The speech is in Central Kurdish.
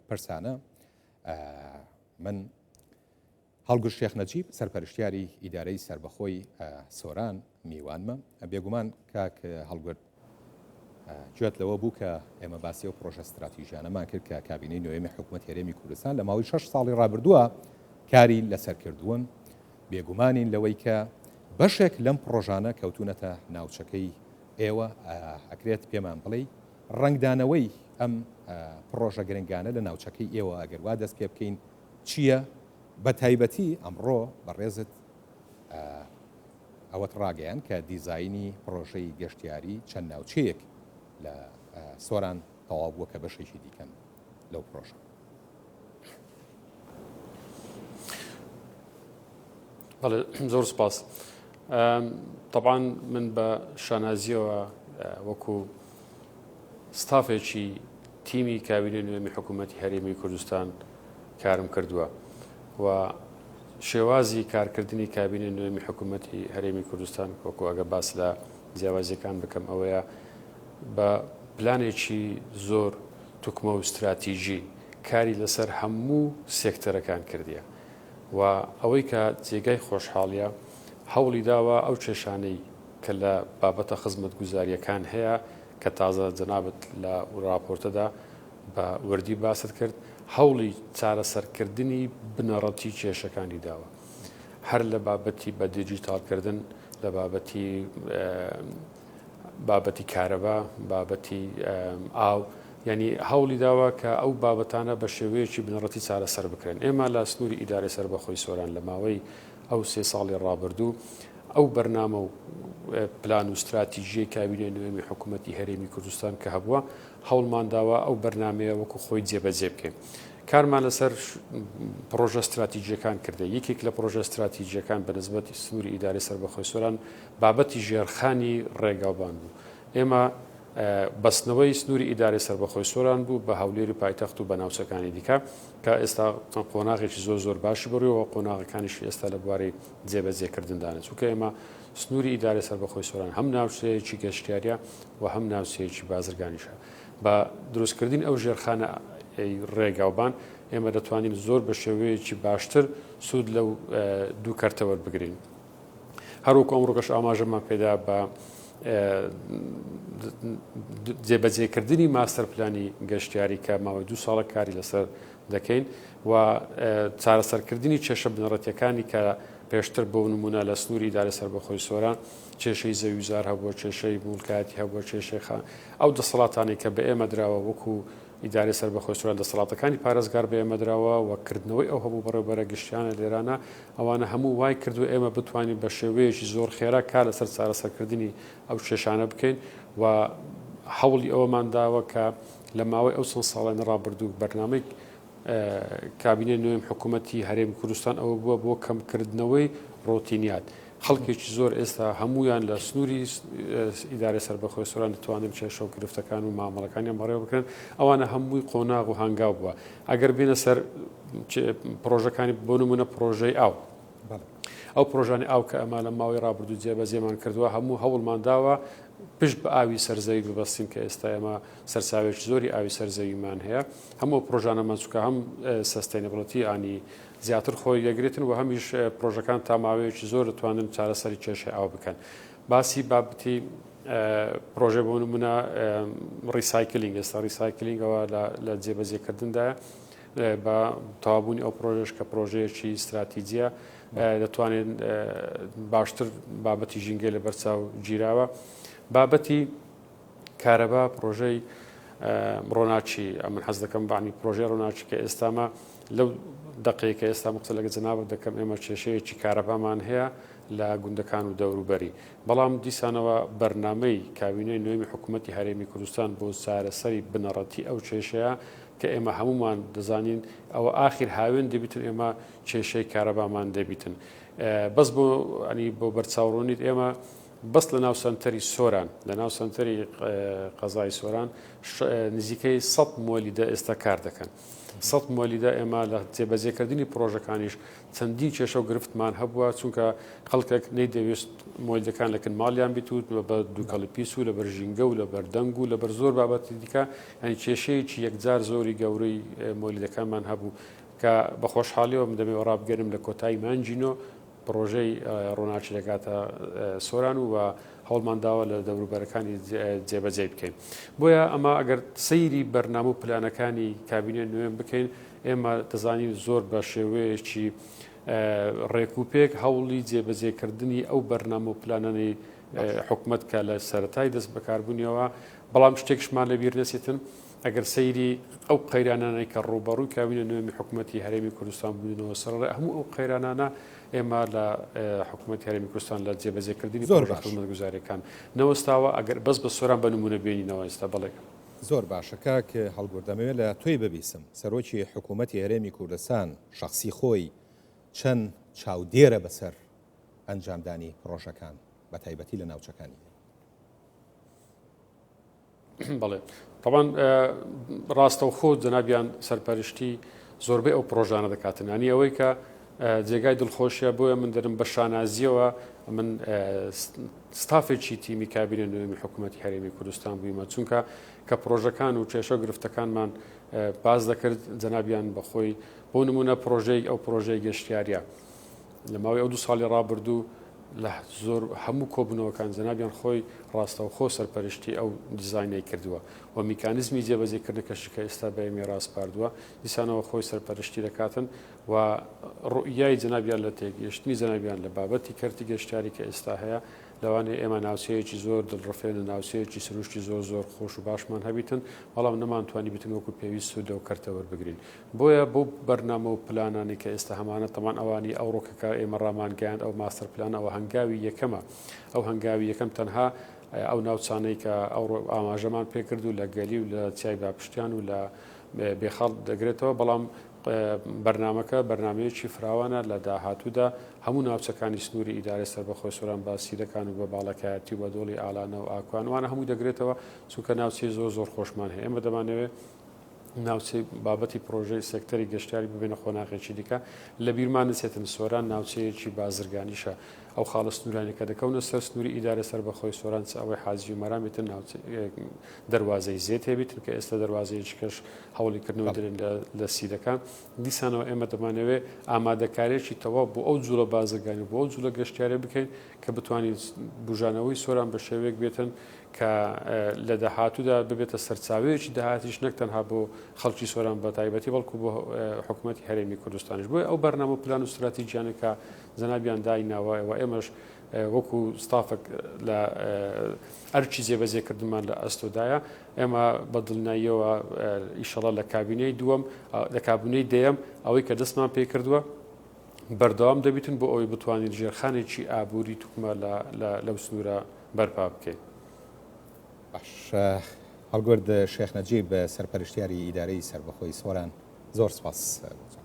پرسانە من هەڵگورد شێخ نەجیب، سەرپەرشتیاری ئیدارەی سەربەخۆی سۆران میوانمە. بێگومان کاک هەڵگورد گوێت لەوە بوو کە ئێمە باسی ئەو پڕۆژە ستراتیژیانەمان کرد کە کابینەی نۆیەمی حکوومەت هەرێمی کوردستان لە ماوەی شەش ساڵی ڕابردووە کاری لەسەر کردوون. بێگومانین لەوەی کە بەشێک لەم پڕۆژانە کەوتوونەتە ناوچەکەی ئێوە، ئەکرێت پێمان بڵێی ڕەنگدانەوەی ئەم پڕۆژە گرنگانە لە ناوچەکەی ئێوە ئەگەر وا دەست پێ بکەین چییە؟ بە تایبەتی ئەمڕۆ بەڕێزت ئەوەت ڕاگەیاند کە دیزاینی پڕۆژەی گەشتیاری چەند ناوچەیەک لە سۆران تەواو بووە کە بەشێکی دیکەن لەو پڕۆژە. بەڵێ زۆر سپاس. تەبعەن من بە شانازیەوە وەکو ستافێکی تیمی کابینەی نوێمی حکوومەتی هەرێمی کوردستان کارم کردووە و شێوازی کارکردنی کابینەی نوێمی حکوومەتی هەرێمی کوردستان وەکو ئەگە باس لە جیاوازیەکان بکەم ئەوەیە بە پلانێکی زۆر توکمە و ستراتیژی کاری لەسەر هەموو سێکتەرەکان کردیە و ئەوەی کە جێگای خۆشحاڵیە هەوڵی داوە ئەو کێشانەی کە لە بابەتە خزمەتگوزارییەکان هەیە کە تازە جەنابت لە راپۆرتەدا بە وردی باست کرد، هەوڵی چارەسەرکردنی بنەڕەتی کێشەکانی داوە. هەر لە بابەتی بە دیجیتاڵکردن، لە بابەتی بابەتی کارەبا، بابەتی ئاو، یانی هەوڵی داوە کە ئەو بابەتانە بە شێوەیەکی بنەڕەتی چارەسەر بکرێن. ئێمە لە سنووری ئیدارەی سەربەخۆی سۆران لە ماوەی ئەو سێ ساڵی ڕابردوو ئەو بەرنامە و پلان و ستراتیژیەی کابینەی نوێمی حکوومەتی هەرێمی کوردستان کە هەبووە هەوڵمان داوە ئەو بەرنمەیە وەکو خۆی جێبەجێ بکەین. کارمان لەسەر پرۆژە ستراتیژیەکان کردە یەکێک لە پرۆژە ستراتیژیەکان بە نسبەتی سنووری ئیدارەی سەربەخۆی سۆران بابەتی ژێرخانی ڕێگاوبان بوو. ئێمە بەستنەوەی سنووری ئیدارەی سەربەخۆی سۆران بوو بە هەولێری پایتەخت و بە ناوچەکانی دیکە کە ئێستا قۆناغێکی زۆر زۆر باشی بڕیەوە قۆناغەکانیشی ئێستا لە بواری جێبەجێکردندانە چونکە ئێمە سنووری ئیدارەی سەربەخۆی سۆران هەم ناوچەیەکی گەشتیاریە و هەم ناوچەیەکی بازرگانیشە بە دروستکردنی ئەو ژێرخانە ڕێگاوبان ئێمە دەتوانین زۆر بە شێوەیەکی باشتر سوود لەو دوو کەرتە وەربگرین. هەروەکو ئەمڕۆکەش ئاماژەمان پێدا بە جێبەجێکردنی ماستەر پلانی گەشتیاری کە ماوەی دوو ساڵە کاری لەسەر دەکەین و چارەسەرکردنی کێشە بنەڕەتیەکانی کە پێشتر بۆ نمونە لە سنووری ئیدارە سەربەخۆی سۆران کێشەی زەویوزار هەبووە کێشەی موڵکایەتی هەبووە کێشەی خان ئەو دەسەڵاتانەی کە بە ئێمە دراوە وەکو ئیدارەی سەربەخۆی سۆران دەسەڵاتەکانی پارێزگار بە ئێمە دراوە و کردنەوەی ئەو هەموو بەڕێوبەرە گشتیانە لێرانە ئەوانە هەموو وای کردووە ئێمە بتوانین بە شێوەیەکی زۆر خێرا کار لەسەر چارەسەرکردنی ئەو کێشانە بکەین و هەوڵی ئەوەمان داوە کە لە ماوەی ئەو چەند ساڵانە ڕابردوو بەرنامەی کابینەی نوێم حکوومەتی هەرێمی کوردستان ئەوە بووە بۆ کەمکردنەوەی ڕۆتینیات. خەڵکێکی زۆر ئێستا هەموویان لە سنووری ئیدارەی سەربەخۆی سۆران دەتوانن کێشە و گرفتەکان و مامەڵەکانیان بەڕێوە بکرێن ئەوانە هەمووی قۆناغ و هەنگاو بووە ئەگەر بێنە سەر پرۆژەکانی بۆ نمونە پرۆژەی ئاو ئەو پرۆژانی ئاو کە ئەمە لە ماوەی ڕابردوو جێبەجێمان کردووە هەموو هەوڵمان داوە پشت بە ئاوی سەرزەوی ببەستین کە ئێستا ئێمە سەرچاوێکی زۆری ئاوی سەرزەویمان هەیە هەموو پرۆژانەمان چکە هەم sustainability ینی زیاتر خۆی دەگرێتن و هەمیش پرۆژەکان تا ماوەیەکی زۆر دەتوانن چارەسەری کێشەی ئاو بکەن. باسی بابەتی پرۆژە بۆ نمونە recycling ئێستا recycling ەوە لە جێبەجێکردندایە بە تەوابوونی ئەو پرۆژەش کە پرۆژەیەکی استراتیجیە دەتوانێت باشتر بابەتی ژینگەی لە بەرچاو گیراوە بابەتی کارەبا پرۆژەی ڕۆناکی ئەمن حەز دەکەم بانی پرۆژەی ڕۆناکی کە ئێستامە لەو دەقەی کە ئێستا قسە لەگە جەنابت دەکەم ئێمە کێشەیەکی کارەبامان هەیە لە گوندەکان و دەوروبەری بەڵام دیسانەوە بەرنامەی کابینەی نوێمی حکوومەتی هەرێمی کوردستان بۆ چارەسەری بنەڕەتی ئەو کێشەیە کە ئێمە هەمومان دەزانین ئەوە ئاخیر هاوێن دەبیتن ئێمە کێشەی کارەبامان دەبیتن بەس بۆ ئەنی بۆ بەرچاوڕوونیت ئێمە. بەس لە ناو سەنتەری سۆران، لە ناو سەنتەری قەزای سۆران نزیکەی 100 مۆلیدە ئێستا کار دەکەن. 100 مۆلیدە ئێمە لە جێبەجێکردنی پرۆژەکانیش چەندین کێشە و گرفتمان هەبووە، چونکە خەڵکێک نەیدەویست مۆلیدەکان لە کن ماڵیان بیت و بە دووکەڵی پیس و لەبەر ژینگە و لەبەر دەنگ و لەبەر زۆر بابەتی دیکە، یانی کێشەیەکی یەکجار زۆری گەورەی مۆلیدەکانمان هەبوو کە بە خۆشحاڵیەوە من دەمەوێت ڕابگەیەنم لە کۆتایی مانگی نۆ پڕۆژەی ڕۆناکی دەگاتە سۆران و هەوڵمان داوە لە دەوروبەرەکانی جێبەجێی بکەین. بۆیە ئەمە ئەگەر سەیری بەرنامە و پلانەکانی کابینەی نوێم بکەین، ئێمە دەزانین زۆر بە شێوەیەکی ڕێکوپێک هەوڵی جێبەجێکردنی ئەو بەرنامە و پلانانەی حکومەت کە لە سەرەتای دەست بەکاربوونیەوە، بەڵام شتێکشمان لەبیر نەچێتن، ئەگەر سەیری ئەو قەیرانانەی کە ڕووبەڕووی کابینە نوێمی حکوومەتی هەرێمی کوردستان بوونەوە سەرەڕای هەموو ئەو قەیرانانە ئێمە لە حکوومەتی هەرێمی کوردستان لە جێبەجێکردنی زۆر باش خزمەتگوزاریەکان نەوەستاوە ئەگەر بەس بە سۆران بە نمونە بێنینەوە ئێستا بەڵێ. زۆر باشە کاک هەڵگورد دەمەوێت لە تۆی ببیسم سەرۆکی حکوومەتی هەرێمی کوردستان شەخسی خۆی چەند چاودێرە بەسەر ئەنجامدانی پڕۆژەکان بەتایبەتی لە ناوچەکانی؟ بەڵێ تەبان ڕاستەوخۆ جەنابیان سەرپەرشتی زۆربەی ئەو پرۆژانە دەکاتن ینی ئەوەی کە جێگای دڵخۆشیە بۆیە من دەرم بە شانازیەوە من ستافێکی تیمی کابینە نوێمی حکوومەتتی هەرێمی کوردستان بوویمە چونکە کە پرۆژەکان و کێشە گرفتەکانمان باز دەکرد جەنابیان بەخۆی بۆ نمونە پرۆژەی ئەو پرۆژەی گەشتیاریە لە ماوەی ئەو دوو ساڵی ڕابردوو لە زۆر هەموو کۆبوونەوەکان جەنابیان خۆی ڕاستەوخۆ سەرپەرشتی ئەو دیزاینەی کردووە و میکانیزمی جێبەجێکردنەکەشی کە ئێستا بە ئێمەی ڕاسپاردووە دیسانەوە خۆی سەرپەرشتی دەکاتن و ڕوئیای جەنابیان لە تێگەیشتنی جەنابیان لە بابەتی کەرتی گەشتیاری کە ئێستا هەیە لەوانەیە ئێمە ناوچەیەکی زۆر دڵڕفێن و ناوچەیەکی سروشتی زۆر زۆر خۆش و باشمان هەبیتن بەڵام نەمانتوانی بتن وەکو پێویست سوود لەو کەرتە وەربگرین بۆیە بەو بەرنامە و پلانانەی کە ئێستا هەمانە تەبعەن ئەوانی ئەوڕۆکە کە ئێمە ڕامانگەیاند ئەو ماستەر پلانە ئەوە هەنگاوی یەکەمە ئەو هەنگاوی یەکەم تەنها ئەو ناوچانەی کە ئەوڕۆ ئاماژەمان پێکرد و لە گەلی و لە چیای باپشتیان و لە بێخاڵ دەگرێتەوە بەڵام بەرنامەکە بەرنمەیەکی فراوانە لە داهاتوودا هەموو ناوچەکانی سنووری ئیدارەی سەربەخۆی سۆران باسی دەکان و بە باڵەکایەتی و بە دۆڵی ئالانە و ئاکوان وانە هەموو دەگرێتەوە چونکە ناوچەی زۆر زۆر خۆشمان هەیە ئێمە دەمانەوێت ناوچەی بابەتی پرۆژەی سێکتەری گەشتیاری ببێنە قۆناغێکی دیکە لە بیرمان نچێتن سۆران ناوچەیەکی بازرگانیشە ئەو خاڵە سنوورانی کە دەکەونە سەر سنووری ئیدارە سەر بەخۆی سۆران چ ئەوەی حاجی و مەرام بێتن دەروازەی زێت هەبیتن کە ئێستا دەروازەیەکی کەش هەوڵی کردنەوە درێن لە سیدەکان دیسانەوە ئێمە دەمانەوێت ئامادەکارێکی تەواو بۆ ئەو جوڵە بازرگانی بۆ ئەو جوڵە گەشتیارە بکەین کە بتوانین بژانەوەی سۆران بە شێوەیەک بێتن کە لە داهاتوودا ببێتە سەرچاوەیەکی داهاتیش نەک تەنها بۆ خەڵکی سۆران بە تایبەتی بەڵکو بۆ حکوومەتی هەرێمی کوردستانیش بۆیە ئەو بەرنامە و پلان و ستراتیجیانە کە جەنابیان دایناوە و ئێمەش وەکو ستافێک لە ئەرکی جێبەجێکردنمان لە ئەستۆدایە ئێمە بە دڵنیاییەوە ئیشەڵا لە کابینەی دووەم لە کابینەی دەیەم ئەوەی کە دەستمان پێ کردووە بەردەوام دەبیتن بۆ ئەوەی بتوانین ژێرخانێکی ئابووری توکمە لەو سنوورە بەرپا بکەین. باشە هەڵگورد شێخ نەجیب سەرپەرشتیاری ئیدارەی سەربەخۆی سۆران زۆر سپاس بۆ.